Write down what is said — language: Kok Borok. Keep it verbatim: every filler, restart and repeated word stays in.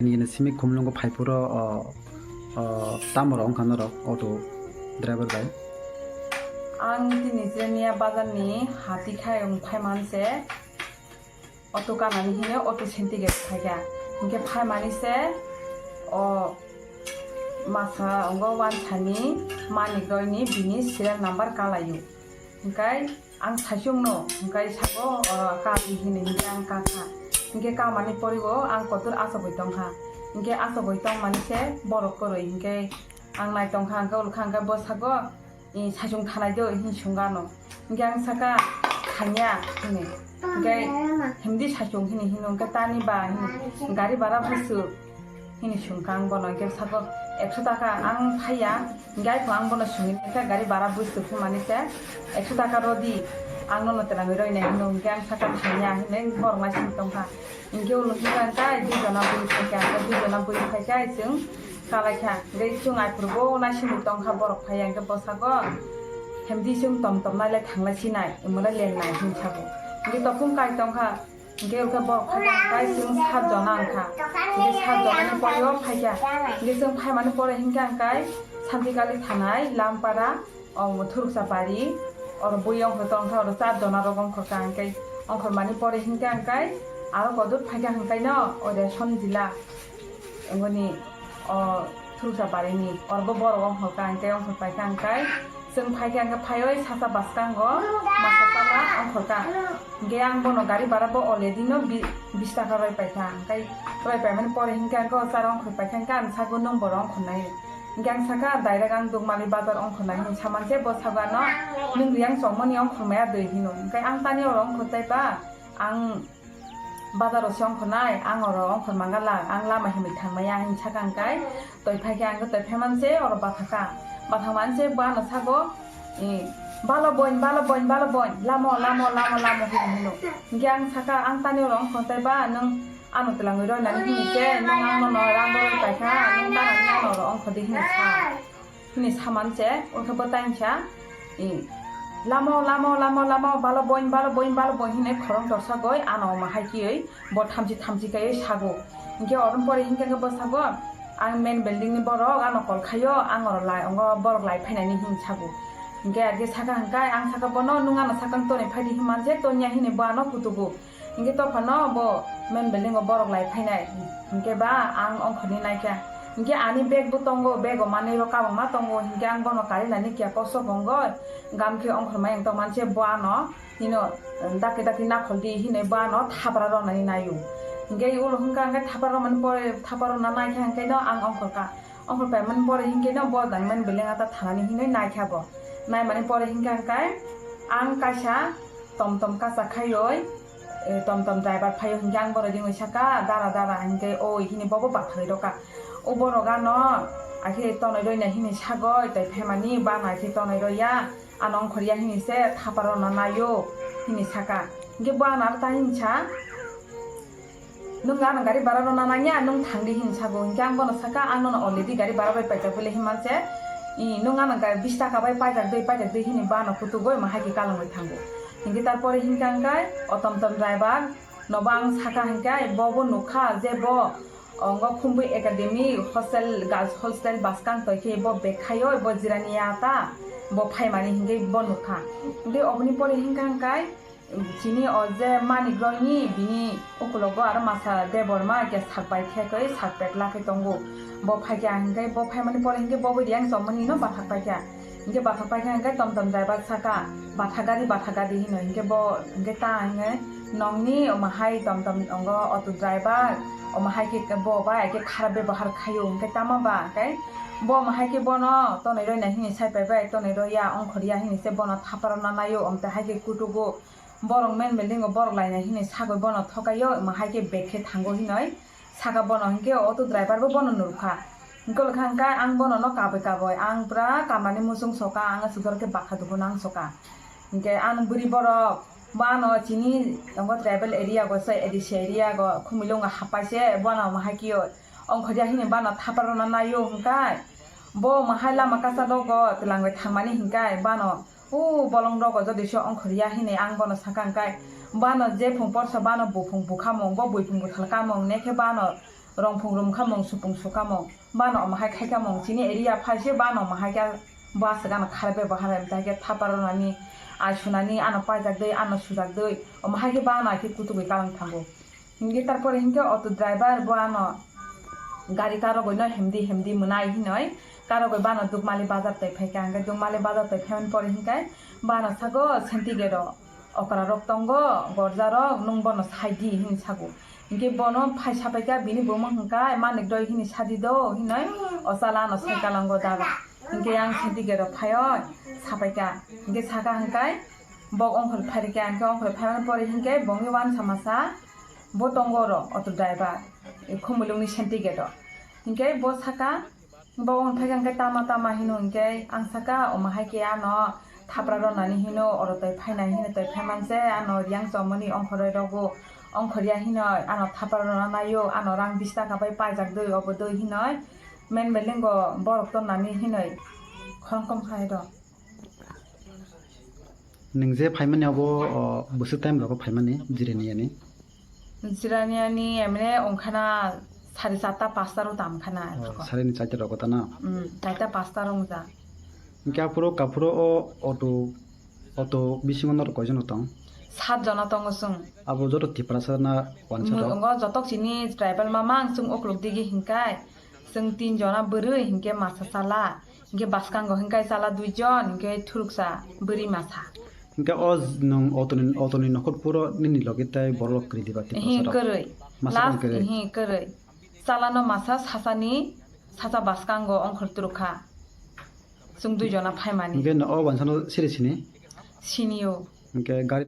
Nini simi khumlungo phai phuru, o, o, tamo rok wngkha norok auto driver bai? Ang tini Jirania bazar ni hati khai wng phai man se auto kanani hino auto senti ge phaikha. Hinkhe phai mani se o masa ongo wansani Manik Roy ni bini serial number kalaio. Hinkhe ang saichung no, hinkhe sabo, o, ka di hini, hinkhe ang ka kha. Hinkhe ka mani poribo ang kotor achogwi tongkha. Hinkhe achogwi tong mani se borok kwrwi, hinkhe ang nai tongkha, hinkhe ulkha hinkhe bo sago, "I, saichung thanai do," hini sungano. Hinkhe ang saka, "Thangya," hini. Hinkhe, "Himdi saichung," hini hino, hinkhe, "Tani ba," hini, "Gari bara busu," hini sungkha ang bono, hinkhe sako, "Ekso taka ang phaiya." Hinkhe aphuru ang bono sungwi naikha, "Gari bara busu," hwnmani se, "Ekso taka rodi, ang nono twlangwi roinai," hino, hinkhe ang saka, "Thangya," hinwi borok naising tongkha. Hinkhe ulo hinkhe ang kai dui jona bui phaikha, hinkhe dui jona bui phaikha, chwng kalaikha. Hinkhe chwng aphuru bo naisingwi tongkha borok phaiya, hinkhe bwskango, "Hemdi chwng tom tom nailai thanglai sinai, emolai lengnai," hinwi sago. Hinkhe topung kai tongkha, hinkhe ulo khe borok phaikha, hinkhe chwng sat jona wngkha. Hinkhe sat jonani pore o phaikha. Hinkhe chwng phaimani pore hinkhe ang kai Santikali thanai Lampara, o thuruksa bari, oro bui ongkhor tongkha, oro char jona rok ongkhorkha, hinkhe ongkhormani pore hinkhe ang kai aro kodur phaikha, hinkhe no o ration jila wngoni o thuruksa barini, oro bo borok ongkhorkha, hinkhe ongkhor paikha ang kai chwng phaikha, hinkhe phaiwi sasa bwskango masa tala ongkhorkha. Hinkhe ang bono gari bara bo already no bi-, bish taka roi paikha, hinkhe roi paimani pore hinkhe ang o char ongkhor paikha, hinkhe ang sago nwng borok ongkhornai. Hinkhe ang saka, "Direct ang Dukmali bazar ongkhornai," hinwi saman se bo sago ano, "Nwng riyang chongmani ongkhormaya dwi," hino. Hinkhe ang tani oro ongkhor tei ba, ang bazar o se ongkhornai, ang oro ongkhor mangala, ang lama himwi thangmaya, hinwi saka ang kai, toi phaikhe ang toi phaiman se oro bathaka. Bathang man se bo ano sago, "I, balo boin, balo boin, balo boin, lamo, lamo, lamo, lamo," hino, hino. Hinkhe ang saka, "Ang tani oro ongkhor tei ba, nwng ano twlangwi roinani hini se, nwng ang nono rang borwi paikha, nwng tanani ano oro ongkhor di," hini sa. Hini saman se, ulo khe bo tangsa, i, "Lamo, lamo, lamo, lamo, balo boin, balo boin, balo boin," hini khorang torsa goi, ano omo hai kiyoi, bo thamchi thamchi kaiwi sago. Hinkhe oroni pore hinkhe khe bo sago, "Ang main building ni borok ano call khaio, ang oro lai, ongo borok lai phainani," hini sago. Hinkhe age saka hingkai, ang saka bono, "Nwng ano sakang tonwi phaidi," hinman se, "Tonya," hini bo ano kutugo. Hinkhe tophano bo main building o borok lai phainai. Hinkhe ba ang ongkhorni naikha. Hinkhe ani bag bo tongo, bag o manwi rok kabangma tongo. Hinkhe ang bono karinani kiya kosok ongoi. Gam khe ongkhormai ang tongmani se bo ano hino, um, dakti dakti nakhol di hinwi bo ano thapra rwnani naio. Hinkhe ulo hwnkha hinkhe thapra rwmani pore, thapra rwna naikha hinkhe no ang ongkhorkha. Ongkhor paimani pore hinkhe no bo dangmani building ata thanani hinwi naikha bo. Naimani pore hinkhe hinkhe ang kaisa tom tom kacha khaioi, eh, tom tom driver phaio hinkhe ang bono ringwi saka, "Dara, dara," hinkhe, "Oi," hini bobo bathagwi rokha. O borok ano akhe tonwi roina hini sagoi, tei phaimani bana khe tonwi roya, ano ongkhorya hini se thapra rwna naio, hini saka. Hinkhe bo ano aro ta hini sa, "Nwng ano gari bara rwna nangya, nwng thangdi," hini sago. Hinkhe ang bono saka, "Ang nono already gari bara bai paijak bwle," hinman se, "I, nwng ano ga-, bish taka bai paijak dei, paijak dei," hini bo ano kutugoi ma hai khe kalangwi thango. Hinkhe tarpore hinkhe ang kai o tom tom driver nobo ang saka hinkhe bo bo nukha je bo ongo Khumbui Academy hostel, girls hostel bwskang toi khe bo bag khaio, bo jirani ya ta bo phaimani hinkhe bo nukha. Hinkhe oboni pore hinkhe ang kai chini o je Manik Roy ni bini ukulogo aro masa Debbarma khe sak bai thekoi sak pek lakhai tongo. Bo phaikha hinkhe bo phaimani pore hinkhe bo bo riyang chomani no bathak paikha. Hinkhe bathak paikha hinkhe tom tom driver saka, "Batha gari, batha gari," hino. Hinkhe bo hinkhe ta hinkhe nongni omo hai tom tom ongo auto driver, omo hai khe bo bai khe kharap bebohar khaio hinkhe tamo ba khe bo omo hai khe bono tonwi roina hini sai pai bai, tonwi roya, ongkhorya hini se bono thapra rwna naio, omo tei hai khe kutugo. Borok main building o borok lainai hini sagwi bono thokaio, omo hai khe bag khe thango hinoi saka bono hinkhe auto driver bo bono nurkha. Hinkhe ulo kha hinkhe ang bono no kabui kabui ang pura kamani muchung soka, ang aswk jora khe bakha dubu nang soka. Hinkhe ang bwrwi borok bo ano chini tongo tribal area go se, A D C area go Khumulwng o hapai se bono omo hai khe ongkhorya hini bono thapra rwna naio hinkhe bo omo hai lama kasa rogo twlangwi thangmani hinkhe bono O bolong rogo jodi se ongkhorya hini ang bono sakha hinkhe, bano jephung porsa bano buphung bukhamung, bo buiphung bwthal kamung, nekhe bano rongphung rumkhamung, supung sukamung, bano omo hai khaikamung, chini area phaise bano omo hai khe bo aswk ano kharwi bai bo hamya, tai khe thapar rwnani, ai sunani, ano paijak dei, ano sujak dei, omo hai khe bano ai khe kutugwi kalang thango. Hinkhe tarpore hinkhe auto driver bo ano gari karogwi no himdi himdi mwnai hinoi karogwi bano Dukmali bazar tai phaikha, hinkhe Dukmali bazar tai phaimani pore hinkhe bano sago senti gate o okra rok tongo, gorja rok, nwng bono saidi hin sago. Hinkhe bono phai sapaikha, bini buma hinkha, "Manik doi hini sadi do," hinoi o chala ano sai kalango dala. Hinkhe ang senti gate o phaioi sapaikha. Hinkhe saka hinkai bok ongkhor phairikha, hinkhe ongkhor phaimani pore hinkhe bongni wansa masa bo tongo oro auto driver, khumulungni senti gate o. Hinkhe bo saka, bo wng thai khe tama tama hino hinkhe ang saka, "Omo hai khe ano thapra rwnani hino, oro tei phainai hino, tei phaiman se ano riyang chomoni ongkhorwi rogo, ongkhorya hino ano thapra rwna naio, ano rang bish taka bai paijak doi, obo doi," hinoi men belingo borok tonnani hinoi khorokthom khai do. Nwng je phaimani abo, o, bwswk time rogo phaimani jirani yani? Jirani yani emne ongkhana sari charta pasta ro tam khana. O, sari ni charta rogo tana? Hmm, charta pasta ro wngja. Hinkhe aphuru kaphuru o auto, auto bisingo norok koijon tong? Sat jona tongo chwng. Abo joto Tiprasa na wansa rok? Ngo jotok chini tribal mamang chwng ukluk digi hinkai. Chwng tin jona bwrwi hinkhe masa chala. Hinkhe bwskango hinkhe chala duijon, hinkhe thuruksa bwrwi masa. Hinkhe o nwng auto ni, auto ni nokhor puro nini logi tai borok kwrwi diba Tiprasa rok? Kwrwi. Masa last kwrwi? Hi kwrwi. Chalano masa sasani, sasa bwskango ongkhor turukha. Chwng dui jona phaimani. Hinkhe no o wansano siri sini? Sinio. Hinkhe gari